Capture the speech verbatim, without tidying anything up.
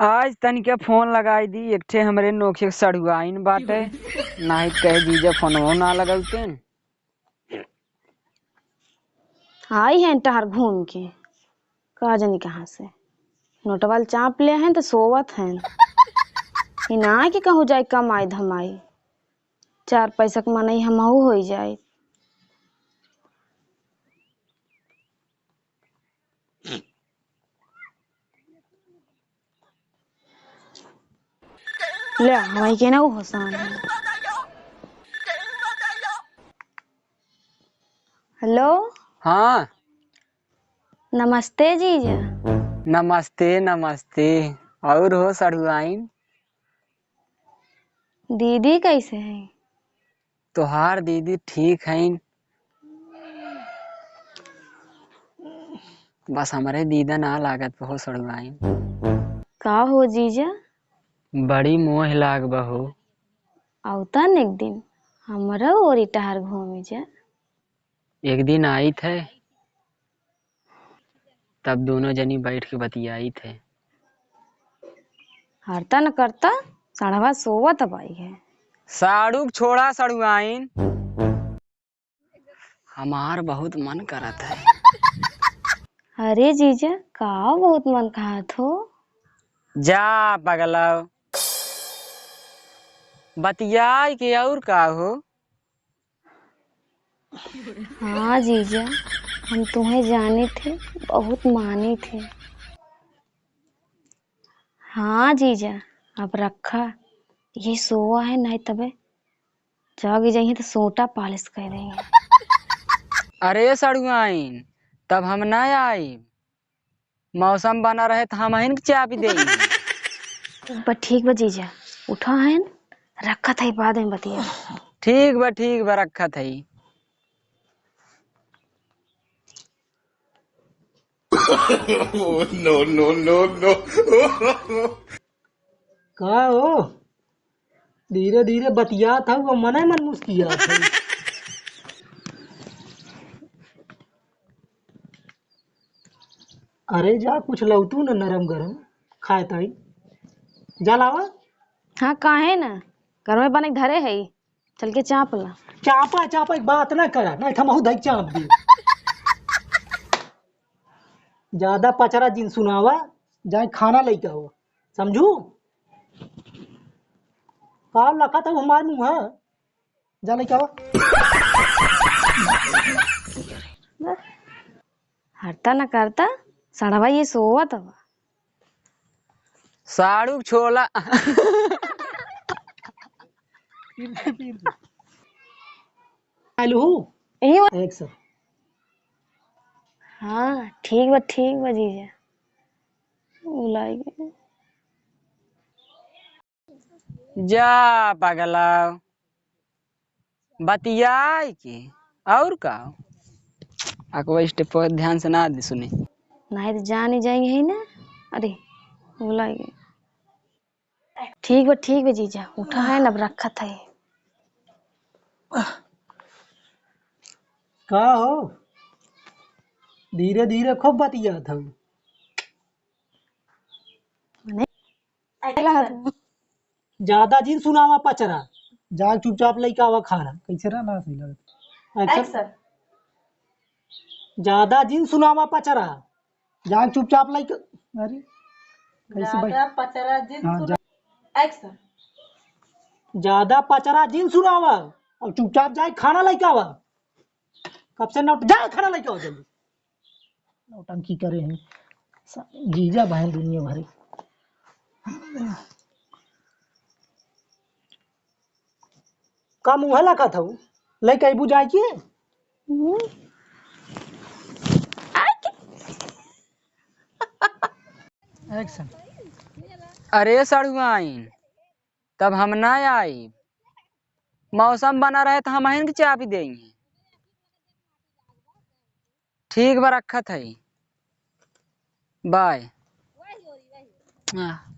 आज तनिका फोन लगाई दी, एक ठे हमरे नोखे के सड़ुआइन बाटे, नाहीं त कहे जीजा फोनवो ना लगौतेन। आई हैं टहर घूम के, का जानी कहाँ से। नोटवा ल चाप ले हैं त सोवत हैं। ई ना कि कहूँ जाए कमाई धमाई, चार पैसा के मनई हमहू होई जाए। ले, हमाई के ना वो होसान है। हेलो? हाँ। नमस्ते जीजा। नमस्ते, नमस्ते। और हो सड़ुआइन? दीदी कैसे हैं? तोहार दीदी ठीक हईन, बस हमरे दीदा ना लागत बा हो सड़ुआइन। का हो जीजा? बड़ी मोह लाग बा हो। अउतन एक दिन हमरो ओरी टहर घूमी जा। एक दिन आइत है, तब दोनों जनी बैठ के बतियाइत है। हरता न करता, सड़वा सोवत बाई है। साड़ू के छोड़ा सड़ुआइन, हमार बहुत मन करत है। अरे जीजा, का बहुत मन कहत हो? जा पगला, बतियाई के और का हो? हाँ जीजा, हम तुम्हें जाने थे, बहुत माने थे। हाँ जीजा, अब रखा, ये सोवा है, नहीं तबे जाग जाइए तो सोटा पालिश कर देंगे। अरे सड़ुआइन, तब हम ना आइब। मौसम बना रहे त हमहिन के चाबी देई। ठीक बा, ठीक बा जीजा, उठा हन, रखत हई, बाद में बतिया। ठीक बा, ठीक बा, रखत हई। No, no, no, no। का हो? धीरे धीरे बतियात हऊ, वो मने मन मुस्कियात हऊ। अरे जा, कुछ लौटू न नरम गरम खाए ताई। जा लावा। हाँ, काहे न? घर में बने के धरे है, चल के चाप ला। चापा, चापा एक बात ना करा, नहीं त हमहू धई चाप दी। ज्यादा पचरा जिन सुनावा, जाए खाना लेके आओ, समझू? का लखत हऊ हमार मुँह? जा लेके आवा। हरता न करता, सड़वा ये सोवत बा। साड़ू छोला। हेलो। यही हो। Action। हाँ, ठीक बा, ठीक बा जीजा। बुलाई गए। जा पगला, बतियाई के, और का? अकवा step पर ध्यान से ना दे सुने। नहीं तो जान ही जाएंगे ही ना। अरे, भुला गए। ठीक बा, ठीक बा जीजा, उठा है ना, अब रखत है। का हो, धीरे धीरे खूब बतियात हऊ। मने? Action। ज्यादा जिन सुनावा पचरा, जाग चुपचाप लइका आवा खाना। कैसे रहा ना सही लगत। Action। Action। ज्यादा जिन सुनावा पचरा, जाग चुपचाप लइका, अरे, कैसे भाई? ज्यादा पचरा जिन हाँ, सुना-, जा- Action। ज्यादा पचरा जिन सुनावा, और चुपचाप जाए खाना लइका आवा। कब से ना उठ, जा खाना लइका आवा जल्दी। नौटंकी करे हैं। स-, जीजा बहन दुनिया भरे। का मुँह लखत हऊ? लइका अइबू जाए के? हम्म। Action। अरे सड़ुआइन, तब हम ना आइब। मौसम बना रहे त हमहिन के चाबी देइहें। ठीक बा, रखत हई। Bye। हाँ।